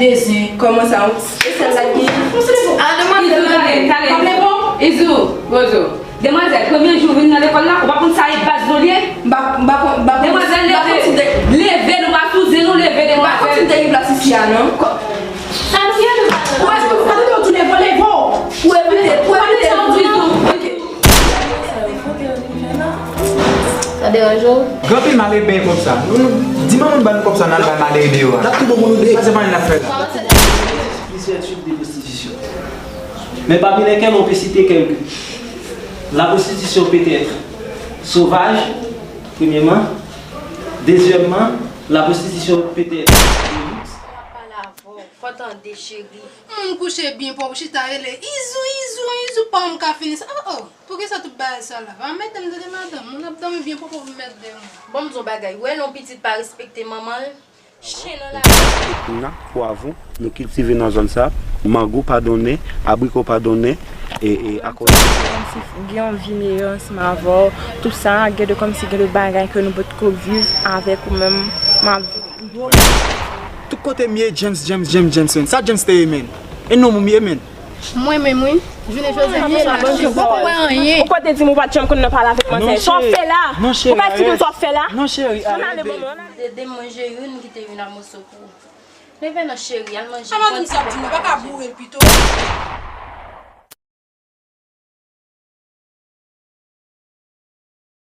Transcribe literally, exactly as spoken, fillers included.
Dezi, kòman sa? E sèl la ki... Ah, demwazèl la, tande, tande. Izou, Rozo. Demwazèl, premye jou vin nan lekòl la, ou pa konn sa e baz nou li ye? M pa, m pa konn, m pa konn, demwazèl, m pa konn leve, si de- leve, nou pa sou zen nou, leve, m pa konn demwazèl. Si m te gen plas isi a, non. Sa nou ye, nou pa... Ou wè, ou pa tande, ou tou leve, leve w. Ou evite, ou evite. Sa w di tou. Ok. Sa deranje w? Gen anpil malere benyen kòb sa. Nou, nou, di manman n ba nou kòb sa, n al bay malere deyò a. N ap tou bon pou nou de. Sa se manyen n ap fè la. Plizyè tip de pwostitisyon. Men pami lèkèl on pe site kèlke. La prostitution peut être sauvage, premyèman. Dezyèmman, la prostitution peut être de luxe. Fò tande, cheri. Moun kouche byen pwòp, chita rele, "Izou, Izou, Izou, pa m ka fini sa." Oh, oh, poukisa tout bagay sa la? Pa mèt de m, tande madanm, moun ap dòmi byen pwòp, pwòp mèt de m. Bon, m di w bagay, ou wè lè yon pitit pa respekte manman l, chen nan lari. Kouna, pwavwon, nou kiltive nan zòn sa, mango pa donnen, abriko pa donnen, e, e, akò. Kòmsi gen yon vi meyè ansanm avè w, tout sa, gen de kòmsi gen de bagay ke nou potko viv avèk ou menm, m ap Tout kote m ye, James, James, James, James, men. Sa James te ye, men? E non, m ye, men. Mwen menm, wi. Jounen jodi a, m ye la, cheri. Ou poko wè anyen. Ou pa te di m ou pa t janm konn nan pale avèk manzè. Sa w fè la? Non, cheri, ou pa di m sa w fè la? Non, cheri, ann ale, bon, ann ale. Dede, mwen, jere youn, m kite youn a moso pou ou. Leve non, cheri, al manje. Sa madanm sa di, nou pa ka boure l pito?